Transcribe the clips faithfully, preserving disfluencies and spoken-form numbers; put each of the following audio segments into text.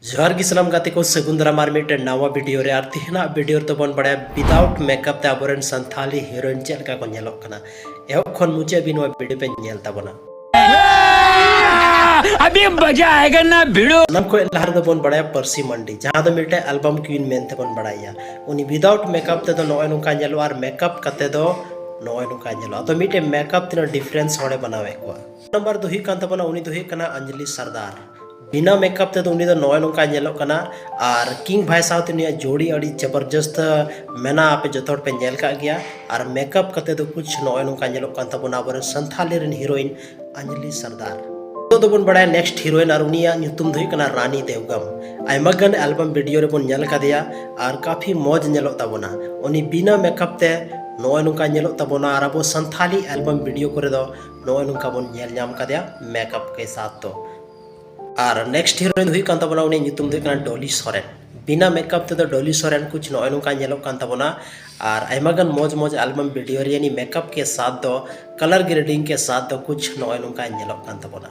ᱡᱚᱦᱟᱨ ᱜᱮ ᱥᱟᱱᱟᱢ ᱜᱟᱛᱮ ᱠᱚ, ᱥᱟᱹᱜᱩᱱ ᱫᱟᱨᱟᱢ ᱟᱨ ᱢᱤᱫᱴᱮᱱ ᱱᱟᱣᱟ ᱵᱷᱤᱰᱤᱭᱳ ᱨᱮ᱾ ᱟᱨ ᱛᱮᱦᱮᱧᱟᱜ ᱵᱷᱤᱰᱤᱭᱳ ᱨᱮᱫᱚ ᱵᱚᱱ ᱵᱟᱲᱟᱭᱟ without makeup ᱛᱮ ᱟᱵᱚᱨᱮᱱ ᱥᱟᱱᱛᱷᱟᱞᱤ ᱦᱤᱨᱳᱭᱤᱱ ᱪᱮᱫ ᱞᱮᱠᱟ ᱠᱚ ᱧᱮᱞᱚᱜ ᱠᱟᱱᱟ᱾ ᱮᱦᱚᱵ ᱠᱷᱚᱱ ᱢᱩᱪᱟᱹᱫ ᱦᱟᱹᱵᱤᱡ ᱱᱚᱣᱟ ᱵᱷᱤᱰᱤᱭᱳ ᱯᱮ ᱧᱮᱞ ᱛᱟᱵᱚᱱᱟ᱾ ᱟᱵᱤ ᱢᱟᱡᱟ ᱟᱭᱮᱜᱟ ᱱᱟ ᱵᱷᱤᱲᱩ᱾ ᱥᱟᱱᱟᱢ ᱠᱷᱚᱱ ᱞᱟᱦᱟ ᱨᱮᱫᱚ ᱵᱚᱱ ᱵᱟᱲᱟᱭᱟ ᱯᱟᱹᱨᱥᱤ ᱢᱟᱱᱰᱤ, ᱡᱟᱦᱟᱸ ᱫᱚ ᱢᱤᱫᱴᱮᱱ ᱟᱞᱵᱟᱢ ᱠᱩᱭᱤᱱ ᱢᱮᱱᱛᱮ ᱵᱚᱱ ᱵᱟᱲᱟᱭᱟ᱾ ᱩᱱᱤ without makeup ᱛᱮᱫᱚ ᱱᱚᱜᱼᱚᱭ ᱱᱚᱝᱠᱟ ᱧᱮᱞᱚᱜᱼᱟ, ᱟᱨ ᱢᱮᱠᱟᱯ ᱠᱟᱛᱮ ᱫᱚ ᱱᱚᱜᱼᱚᱭ ᱱᱚᱝᱠᱟ ᱧᱮᱞᱚᱜᱼᱟ᱾ ᱟᱫᱚ ᱢᱤᱫᱴᱮᱱ ᱢᱮᱠᱟᱯ ᱛᱤᱱᱟᱹᱜ ᱰᱤᱯᱷᱟᱨᱮᱱᱥ ᱦᱚᱲᱮ ᱵᱮᱱᱟᱣᱮᱫ ᱠᱚᱣᱟ᱾ ᱱᱟᱢᱵᱟᱨ ᱫᱚ ᱦᱩᱭᱩᱜ ᱠᱟᱱ ᱛᱟᱵᱚᱱᱟ, ᱩᱱᱤ ᱫᱚ ᱦᱩᱭᱩᱜ ᱠᱟᱱᱟ ᱟᱧᱡᱞᱤ ᱥᱟᱨᱫᱟᱨ᱾ ᱵᱤᱱᱟ ᱢᱮᱠᱟᱯ ᱛᱮᱫᱚ ᱩᱱᱤ ᱫᱚ ᱱᱚᱜᱼᱚᱭ ᱱᱚᱝᱠᱟ ᱧᱮᱞᱚᱜ ᱠᱟᱱᱟ᱾ ᱟᱨ ᱠᱤᱝ ᱵᱷᱟᱭ ᱥᱟᱶᱛᱮ ᱩᱱᱤᱭᱟᱜ ᱡᱳᱲᱤ ᱟᱹᱰᱤ ᱡᱚᱵᱚᱨᱡᱚᱥᱛ ᱢᱮᱱᱟᱜᱼᱟ, ᱟᱯᱮ ᱡᱚᱛᱚ ᱦᱚᱲ ᱯᱮ ᱧᱮᱞ ᱠᱟᱜ ᱜᱮᱭᱟ᱾ ᱟᱨ ᱢᱮᱠᱟᱯ ᱠᱟᱛᱮ ᱫᱚ ᱠᱩᱪ ᱱᱚᱜᱼᱚᱭ ᱱᱚᱝᱠᱟ ᱧᱮᱞᱚᱜ ᱠᱟᱱ ᱛᱟᱵᱚᱱᱟ ᱟᱵᱚᱨᱮᱱ ᱥᱟᱱᱛᱷᱟᱞᱤ ᱨᱮᱱ ᱦᱤᱨᱳᱭᱤᱱ ᱟᱧᱡᱞᱤ ᱥᱟᱨᱫᱟᱨ᱾ ᱱᱤᱛᱚᱜ ᱫᱚᱵᱚᱱ ᱵᱟᱲᱟᱭᱟ ᱱᱮᱠᱥᱴ ᱦᱤᱨᱳᱭᱤᱱ, ᱟᱨ ᱩᱱᱤᱭᱟᱜ ᱧᱩᱛᱩᱢ ᱫᱚ ᱦᱩᱭᱩᱜ ᱠᱟᱱᱟ ᱨᱟᱱᱤ ᱫᱮᱣᱜᱟᱢ᱾ ᱟᱭᱢᱟ ᱜᱟᱱ ᱮᱞᱵᱟᱢ ᱵᱷᱤᱰᱤᱭᱳ ᱨᱮᱵᱚᱱ ᱧᱮᱞ ᱠᱟᱫᱮᱭᱟ ᱟᱨ ᱠᱟᱯᱷᱤ ᱢᱚᱡᱽ ᱧᱮᱞᱚᱜ ᱛᱟᱵᱚᱱᱟ᱾ ᱩᱱᱤ ᱵᱤᱱᱟ ᱢᱮᱠᱟᱯ ᱛᱮ ᱱᱚᱜᱼᱚᱭ ᱱᱚᱝᱠᱟ ᱧᱮᱞᱚᱜ ᱛᱟᱵᱚᱱᱟ, ᱟᱨ ᱟᱵᱚ ᱥᱟᱱᱛᱷᱟᱞᱤ ᱮᱞᱵᱟᱢ ᱵᱷᱤᱰᱤᱭᱳ ᱠᱚᱨᱮ ᱫᱚ ᱱᱚᱜᱼᱚᱭ ᱱᱚᱝᱠᱟ ᱵᱚᱱ ᱧᱮᱞ ᱧᱟᱢ ᱠᱟᱫᱮᱭᱟ ᱢᱮᱠᱟᱯ ᱠᱮ ᱥᱟᱛᱷ ᱫᱚ᱾ ᱟᱨ ᱱᱮᱠᱥᱴ ᱦᱤᱨᱳᱭᱤᱱ ᱫᱚ ᱦᱩᱭᱩᱜ ᱠᱟᱱ ᱛᱟᱵᱚᱱᱟ, ᱩᱱᱤᱭᱟᱜ ᱧᱩᱛᱩᱢ ᱫᱚ ᱦᱩᱭᱩᱜ ᱠᱟᱱᱟ ᱰᱚᱞᱤ ᱥᱚᱨᱮᱱ᱾ ᱵᱤᱱᱟ ᱢᱮᱠᱟᱯ ᱛᱮᱫᱚ ᱰᱚᱞᱤ ᱥᱚᱨᱮᱱ ᱠᱩᱪ ᱱᱚᱜᱼᱚᱭ ᱱᱚᱝᱠᱟ ᱧᱮᱞᱚᱜ ᱠᱟᱱ ᱛᱟᱵᱚᱱᱟ᱾ ᱟᱨ ᱟᱭᱢᱟ ᱜᱟᱱ ᱢᱚᱡᱽ ᱢᱚᱡᱽ ᱮᱞᱵᱟᱢ ᱵᱷᱤᱰᱤᱭᱳ ᱨᱮ ᱭᱟᱱᱤ ᱢᱮᱠᱟᱯ ᱠᱮ ᱥᱟᱛᱷ ᱫᱚ, ᱠᱟᱞᱟᱨ ᱜᱨᱮᱰᱤᱝ ᱠᱮ ᱥᱟᱛᱷ ᱫᱚ ᱠᱩᱪ ᱱᱚᱜᱼᱚᱭ ᱱᱚᱝᱠᱟ ᱧᱮᱞᱚᱜ ᱠᱟᱱ ᱛᱟᱵᱚᱱᱟ᱾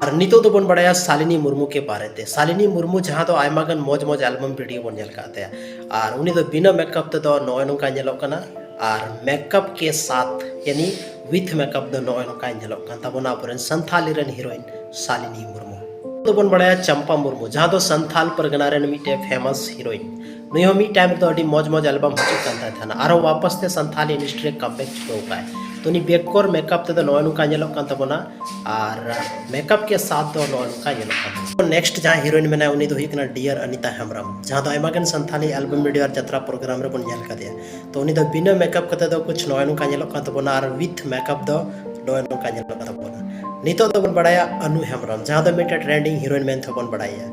ᱟᱨ ᱱᱤᱛᱚᱜ ᱫᱚᱵᱚᱱ ᱵᱟᱲᱟᱭᱟ ᱥᱟᱞᱤᱱᱤ ᱢᱩᱨᱢᱩ ᱠᱮ ᱵᱟᱨᱮ ᱛᱮ᱾ ᱥᱟᱞᱤᱱᱤ ᱢᱩᱨᱢᱩ, ᱡᱟᱦᱟᱸ ᱫᱚ ᱟᱭᱢᱟ ᱜᱟᱱ ᱢᱚᱡᱽ ᱢᱚᱡᱽ ᱮᱞᱵᱟᱢ ᱵᱷᱤᱰᱤᱭᱳ ᱵᱚᱱ ᱧᱮᱞ ᱠᱟᱜ ᱛᱟᱭᱟ, ᱟᱨ ᱩᱱᱤ ᱫᱚ ᱵᱤᱱᱟ ᱢᱮᱠᱟᱯ ᱛᱮᱫᱚ ᱱᱚᱜᱼᱚᱭ ᱱᱚᱝᱠᱟ ᱧᱮᱞᱚᱜ ᱠᱟᱱᱟ, ᱟᱨ ᱢᱮᱠᱟᱯ ᱠᱮ ᱥᱟᱛᱷ ᱭᱟᱱᱤ ᱣᱤᱛᱷ ᱢᱮᱠᱟᱯ ᱫᱚ ᱱᱚᱜᱼᱚᱭ ᱱᱚᱝᱠᱟ ᱧᱮᱞᱚᱜ ᱠᱟᱱ ᱛᱟᱵᱚᱱᱟ ᱟᱵᱚᱨᱮᱱ ᱥᱟᱱᱛᱷᱟᱞᱤ ᱨᱮᱱ ᱦᱤᱨᱳᱭᱤᱱ ᱥᱟᱞᱤᱱᱤ ᱢᱩᱨᱢᱩ᱾ ᱫᱚᱵᱚᱱ ᱵᱟᱲᱟᱭᱟ ᱪᱟᱢᱯᱟ ᱢᱩᱨᱢᱩ, ᱡᱟᱦᱟᱸ ᱫᱚ ᱥᱟᱱᱛᱷᱟᱞ ᱯᱟᱨᱜᱟᱱᱟ ᱨᱮᱱ ᱢᱤᱫᱴᱮᱱ ᱯᱷᱮᱢᱟᱥ ᱦᱤᱨᱳᱭᱤᱱ᱾ ᱱᱩᱭ ᱦᱚᱸ ᱢᱤᱫ ᱴᱟᱭᱤᱢ ᱨᱮᱫᱚ ᱟᱹᱰᱤ ᱢᱚᱡᱽ ᱢᱚᱡᱽ ᱮᱞᱵᱟᱢ ᱦᱤᱡᱩᱜ ᱠᱟᱱ ᱛᱟᱭ ᱛᱟᱦᱮᱱᱟ, ᱟᱨᱦᱚᱸ ᱣᱟᱯᱟᱥ ᱛᱮ ᱥᱟᱱᱛᱷᱟᱞᱤ ᱤᱱᱰᱟᱥᱴᱨᱤ ᱨᱮ ᱠᱟᱢᱵᱮᱠ ᱪᱷᱩᱴᱟᱹᱣ ᱠᱟᱜᱼᱟᱭ᱾ ᱛᱚ ᱩᱱᱤ ᱵᱮᱠᱚᱨ ᱢᱮᱠᱟᱯ ᱛᱮᱫᱚ ᱱᱚᱜᱼᱚᱭ ᱱᱚᱝᱠᱟ ᱧᱮᱞᱚᱜ ᱠᱟᱱ ᱛᱟᱵᱚᱱᱟ, ᱟᱨ ᱢᱮᱠᱟᱯ ᱠᱮ ᱥᱟᱛᱷ ᱫᱚ ᱱᱚᱜᱼᱚᱭ ᱱᱚᱝᱠᱟ ᱧᱮᱞᱚᱜ ᱠᱟᱱ ᱛᱟᱵᱚᱱᱟ᱾ ᱱᱮᱠᱥᱴ ᱡᱟᱦᱟᱸᱭ ᱦᱤᱨᱳᱭᱤᱱ ᱢᱮᱱᱟᱭᱟ, ᱩᱱᱤ ᱫᱚ ᱦᱩᱭᱩᱜ ᱠᱟᱱᱟ ᱰᱤᱭᱟᱨ ᱟᱱᱤᱛᱟ ᱦᱮᱢᱵᱨᱚᱢ, ᱡᱟᱦᱟᱸ ᱫᱚ ᱟᱭᱢᱟ ᱜᱟᱱ ᱥᱟᱱᱛᱷᱟᱞᱤ ᱮᱞᱵᱟᱢ ᱵᱷᱤᱰᱤᱭᱳ ᱟᱨ ᱡᱟᱛᱨᱟ ᱯᱨᱳᱜᱨᱟᱢ ᱨᱮᱵᱚᱱ ᱧᱮᱞ ᱠᱟᱫᱮᱭᱟ᱾ ᱛᱚ ᱩᱱᱤ ᱫᱚ ᱵᱤᱱᱟᱹ ᱢᱮᱠᱟᱯ ᱠᱟᱛᱮ ᱫᱚ ᱠᱩᱪ ᱱᱚᱜᱼᱚᱭ ᱱᱚᱝᱠᱟ ᱧᱮᱞᱚᱜ ᱠᱟᱱ ᱛᱟᱵᱚᱱᱟ, ᱟᱨ ᱣᱤᱛᱷ ᱢᱮᱠᱟᱯ ᱫᱚ ᱱᱚᱜᱼᱚᱭ ᱱᱚᱝᱠᱟ ᱧᱮᱞᱚᱜ ᱠᱟᱱ ᱛᱟᱵᱚᱱᱟ᱾ ᱱᱤᱛᱚᱜ ᱫᱚᱵᱚᱱ ᱵᱟᱲᱟᱭᱟ ᱟᱱᱩ ᱦᱮᱢᱵᱨᱚᱢ, ᱡᱟᱦᱟᱸ ᱫᱚ ᱢᱤᱫᱴᱮᱱ ᱴᱨᱮᱱᱰᱤᱝ ᱦᱤᱨᱳᱭᱤᱱ ᱢᱮᱱᱛᱮ ᱵᱚᱱ ᱵᱟᱲᱟᱭᱟ᱾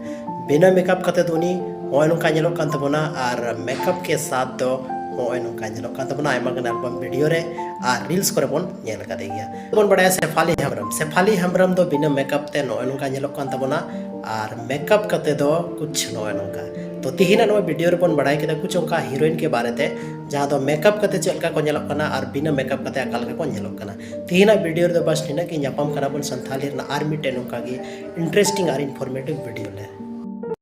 ᱵᱤᱱᱟᱹ ᱢᱮᱠᱟᱯ ᱠᱟᱛᱮ ᱫᱚ ᱩᱱᱤ ᱱᱚᱜᱼᱚᱭ ᱱᱚᱝᱠᱟ ᱧᱮᱞᱚᱜ ᱠᱟᱱ ᱛᱟᱵᱚᱱᱟ, ᱟᱨ ᱢᱮᱠᱟᱯ ᱠᱮ ᱥᱟᱛᱷ ᱫᱚ ᱱᱚᱜᱼᱚᱭ ᱱᱚᱝᱠᱟ ᱧᱮᱞᱚᱜ ᱠᱟᱱ ᱛᱟᱵᱚᱱᱟ ᱟᱭᱢᱟ ᱜᱟᱱ ᱮᱞᱵᱟᱢ ᱵᱷᱤᱰᱤᱭᱳ ᱨᱮ ᱟᱨ ᱨᱤᱞᱥ ᱠᱚᱨᱮ ᱵᱚᱱ ᱧᱮᱞ ᱠᱟᱫᱮ ᱜᱮᱭᱟ᱾ ᱵᱚᱱ ᱵᱟᱲᱟᱭᱟ ᱥᱮᱯᱷᱟᱞᱤ ᱦᱮᱢᱵᱨᱚᱢ᱾ ᱥᱮᱯᱷᱟᱞᱤ ᱦᱮᱢᱵᱨᱚᱢ ᱫᱚ ᱵᱤᱱᱟᱹ ᱢᱮᱠᱟᱯ ᱛᱮ ᱱᱚᱜᱼᱚᱭ ᱱᱚᱝᱠᱟ ᱧᱮᱞᱚᱜ ᱠᱟᱱ ᱛᱟᱵᱚᱱᱟ, ᱟᱨ ᱢᱮᱠᱟᱯ ᱠᱟᱛᱮ ᱫᱚ ᱠᱩᱪ ᱱᱚᱜᱼᱚᱭ ᱱᱚᱝᱠᱟ᱾ ᱛᱚ ᱛᱤᱦᱤᱧᱟᱜ ᱱᱚᱣᱟ ᱵᱷᱤᱰᱤᱭᱳ ᱨᱮᱵᱚᱱ ᱵᱟᱲᱟᱭ ᱠᱮᱫᱟ ᱠᱩᱪ ᱚᱱᱠᱟ ᱦᱤᱨᱳᱭᱤᱱ ᱠᱮ ᱵᱟᱨᱮ ᱛᱮ, ᱡᱟᱦᱟᱸ ᱫᱚ ᱢᱮᱠᱟᱯ ᱠᱟᱛᱮ ᱪᱮᱫ ᱞᱮᱠᱟ ᱠᱚ ᱧᱮᱞᱚᱜ ᱠᱟᱱᱟ ᱟᱨ ᱵᱤᱱᱟᱹ ᱢᱮᱠᱟᱯ ᱠᱟᱛᱮ ᱚᱠᱟ ᱞᱮᱠᱟ ᱠᱚ ᱧᱮᱞᱚᱜ ᱠᱟᱱᱟ᱾ ᱛᱤᱦᱤᱧᱟᱜ ᱵᱷᱤᱰᱤᱭᱳ ᱨᱮᱫᱚ ᱵᱟᱥ ᱱᱤᱱᱟᱹᱜ ᱜᱮ᱾ ᱧᱟᱯᱟᱢ ᱠᱟᱱᱟ ᱵᱚᱱ ᱥᱟᱱᱛᱷᱟᱞᱤ ᱨᱮᱱᱟᱜ ᱟᱨ ᱢᱤᱫᱴᱮᱱ ᱱᱚᱝᱠᱟ ᱜᱮ ᱤᱱᱴᱟᱨᱮᱥᱴᱤᱝ ᱟᱨ ᱤᱱᱯᱷᱚᱨᱢᱮᱴᱤᱵᱷ ᱵᱷᱤᱰᱤᱭᱳ ᱞᱮ